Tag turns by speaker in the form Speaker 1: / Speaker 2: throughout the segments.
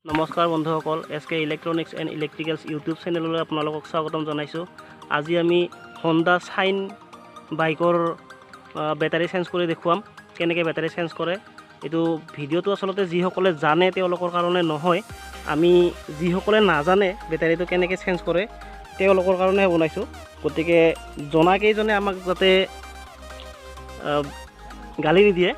Speaker 1: নমস্কাৰ বন্ধুসকল, S K electronics and electricals YouTube চেনেললৈ আপোনালোকক স্বাগতম জনাইছোঁ। আজি আমি হোণ্ডা চাইন বাইকৰ বেটাৰী চেঞ্জ কৰি দেখুৱাম কেনেকৈ বেটাৰী চেঞ্জ কৰে। এইটো ভিডিঅ'টো আচলতে যিসকলে জানে তেওঁলোকৰ কাৰণে নহয়, আমি যিসকলে নাজানে বেটাৰীটো কেনেকৈ চেঞ্জ কৰে তেওঁলোকৰ কাৰণেহে বনাইছোঁ। গতিকে জনাকেইজনে আমাক যাতে গালি নিদিয়ে।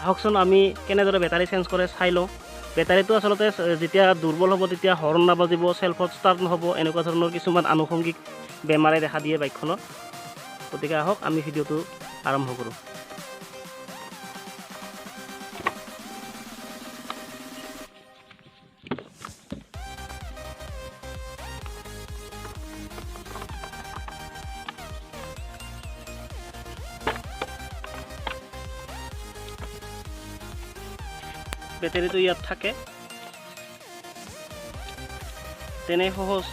Speaker 1: আহকচোন আমি কেনেদৰে বেটাৰী চেঞ্জ কৰে চাই লওঁ। বেটাৰীটো আচলতে যেতিয়া দুৰ্বল হ'ব তেতিয়া হৰ্ণ নাবাজিব, চেল্ফত ষ্টাৰ্ট নহ'ব, এনেকুৱা ধৰণৰ কিছুমান আনুষংগিক বেমাৰে দেখা দিয়ে বাইকখনত। গতিকে আহক আমি ভিডিঅ'টো আৰম্ভ কৰোঁ। বেটাৰীটো ইয়াত থাকে, তেনে সহজ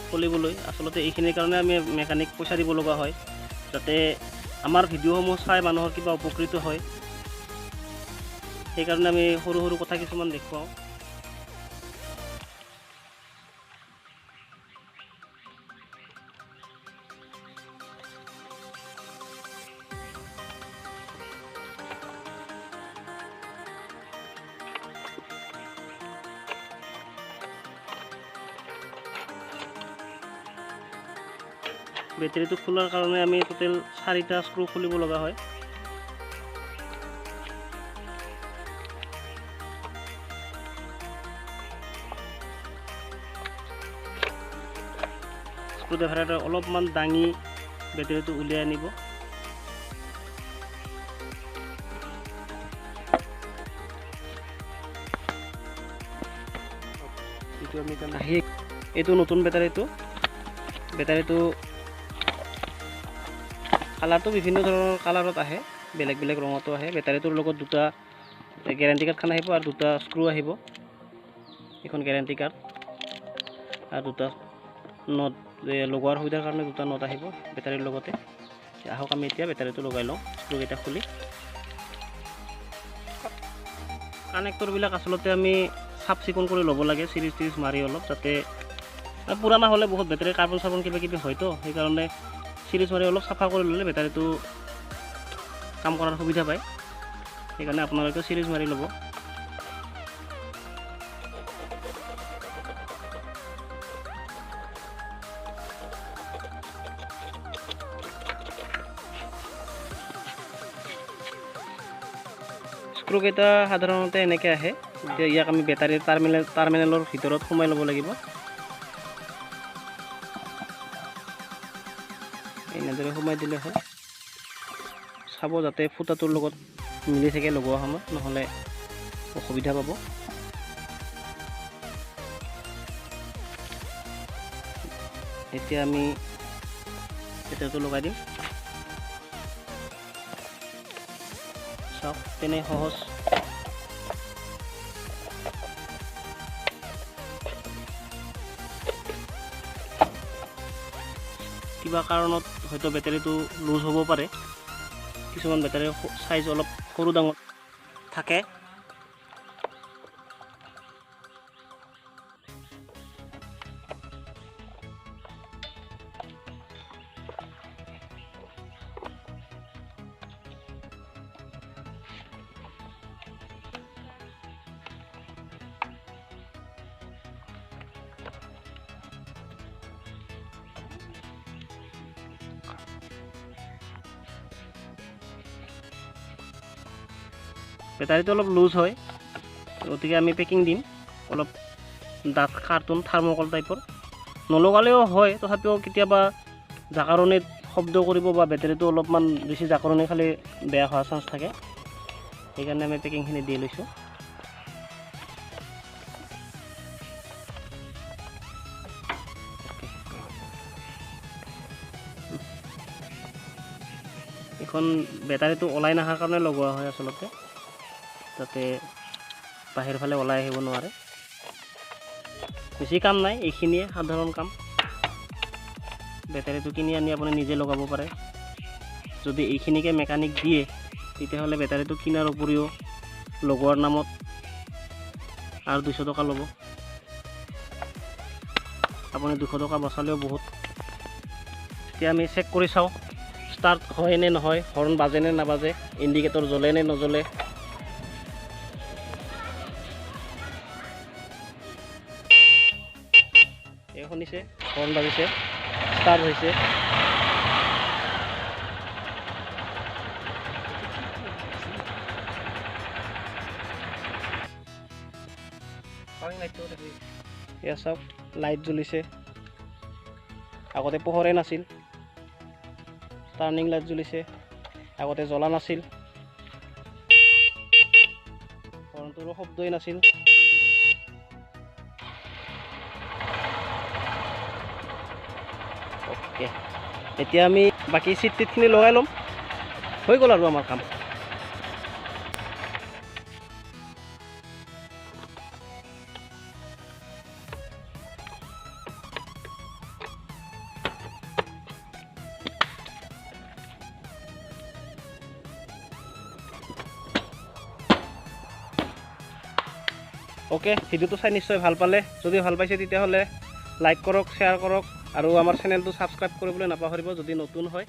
Speaker 1: খুলিবলৈ। আচলতে এইখিনিৰ কাৰণে আমি মেকানিক পইচা দিব লগা হয়, যাতে আমাৰ ভিডিঅ'সমূহ চাই মানুহৰ কিবা উপকৃত হয়। সেইকাৰণে আমি সৰু সৰু কথা কিছুমান দেখুৱাওঁ। বেটাৰীটো খোলাৰ কাৰণে আমি টোটেল 4টা স্ক্ৰু খুলিব লগা হয়। স্ক্ৰু ড্ৰাইভাৰটো অলপমান দাঙি বেটাৰীটো উলিয়াই আনিব। আহি এইটো নতুন বেটাৰীটো, বেটাৰীটো কালাৰটো বিভিন্ন ধৰণৰ কালাৰত আহে, বেলেগ বেলেগ ৰঙতো আহে। বেটাৰীটোৰ লগত দুটা গেৰেণ্টি কাৰ্ডখন আহিব আৰু দুটা স্ক্ৰু আহিব। এইখন গেৰেণ্টি কাৰ্ড আৰু দুটা not লগোৱাৰ সুবিধাৰ কাৰণে দুটা not আহিব বেটাৰীৰ লগতে। আহক আমি এতিয়া বেটাৰীটো লগাই লওঁ স্ক্ৰুকেইটা খুলি। কানেক্টৰবিলাক আচলতে আমি চাফ চিকুণ কৰি ল'ব লাগে, চিৰিজ টিৰিজ মাৰি অলপ, যাতে পুৰণা হ'লে বহুত বেটাৰী কাৰ্বন চাৰ্বন কিবা কিবি হয়তো, সেইকাৰণে চিৰিজ মাৰি অলপ চাফা কৰি ল'লে বেটাৰীটো কাম কৰাৰ সুবিধা পায়। সেইকাৰণে আপোনালোকেও চিৰিজ মাৰি ল'ব। স্ক্ৰুকেইটা সাধাৰণতে এনেকৈ আহে। এতিয়া ইয়াক আমি বেটাৰীৰ টাৰ্মিনেলৰ ভিতৰত সোমাই ল'ব লাগিব। এনেদৰে সোমাই দিলে হ'ল। চাব যাতে ফুটাটোৰ লগত মিলি থাকে লগোৱা সময়ত, নহ'লে অসুবিধা পাব। এতিয়া আমি বেটাৰীটো লগাই দিম। চাওক তেনে সহজ। কিবা কাৰণত হয়তো বেটাৰীটো লুজ হ'ব পাৰে, কিছুমান বেটাৰীৰ চাইজ অলপ সৰু ডাঙৰ থাকে। বেটাৰীটো অলপ লুজ হয়, গতিকে আমি পেকিং দিম অলপ ডাঠ কাৰ্টুন থাৰ্মকল টাইপৰ। নলগালেও হয়, তথাপিও কেতিয়াবা জাকাৰণিত শব্দ কৰিব বা বেটাৰীটো অলপমান বেছি জাকৰণি খালে বেয়া হোৱাৰ চান্স থাকে, সেইকাৰণে আমি পেকিংখিনি দি লৈছোঁ। এইখন বেটাৰীটো ওলাই নাহাৰ কাৰণে লগোৱা হয় আচলতে, যাতে বাহিৰ ফালে ওলাই আহিব নোৱাৰে। বেছি কাম নাই, এইখিনিয়ে সাধাৰণ কাম। বেটাৰীটো কিনি আনি আপুনি নিজে লগাব পাৰে। যদি এইখিনিকে মেকানিক দিয়ে তেতিয়াহ'লে বেটাৰীটো কিনাৰ উপৰিও লগোৱাৰ নামত আৰু 200 টকা ল'ব। আপুনি 200 টকা বচালেও বহুত। এতিয়া আমি চেক কৰি চাওঁ ষ্টাৰ্ট হয় নে নহয়, হৰ্ণ বাজে নে নাবাজে, ইণ্ডিকেটৰ জ্বলে নে নজ্বলে। এই শুনিছে, হৰ্ণ বাজিছে, ষ্টাৰ্ট হৈছে। এয়া চাওক, লাইট জ্বলিছে, আগতে পোহৰে নাছিল। টাৰ্ণিং লাইট জ্বলিছে, আগতে জ্বলা নাছিল। হৰ্ণটোৰো শব্দই নাছিল। অ'কে, এতিয়া আমি বাকী চিট টিটখিনি লগাই ল'ম, হৈ গ'ল আৰু আমাৰ কাম। অ'কে, ভিডিঅ'টো চাই নিশ্চয় ভাল পালে। যদি ভাল পাইছে তেতিয়াহ'লে লাইক কৰক, শ্বেয়াৰ কৰক আৰু আমাৰ চেনেলটো ছাবস্ক্ৰাইব কৰিবলৈ নাপাহৰিব যদি নতুন হয়।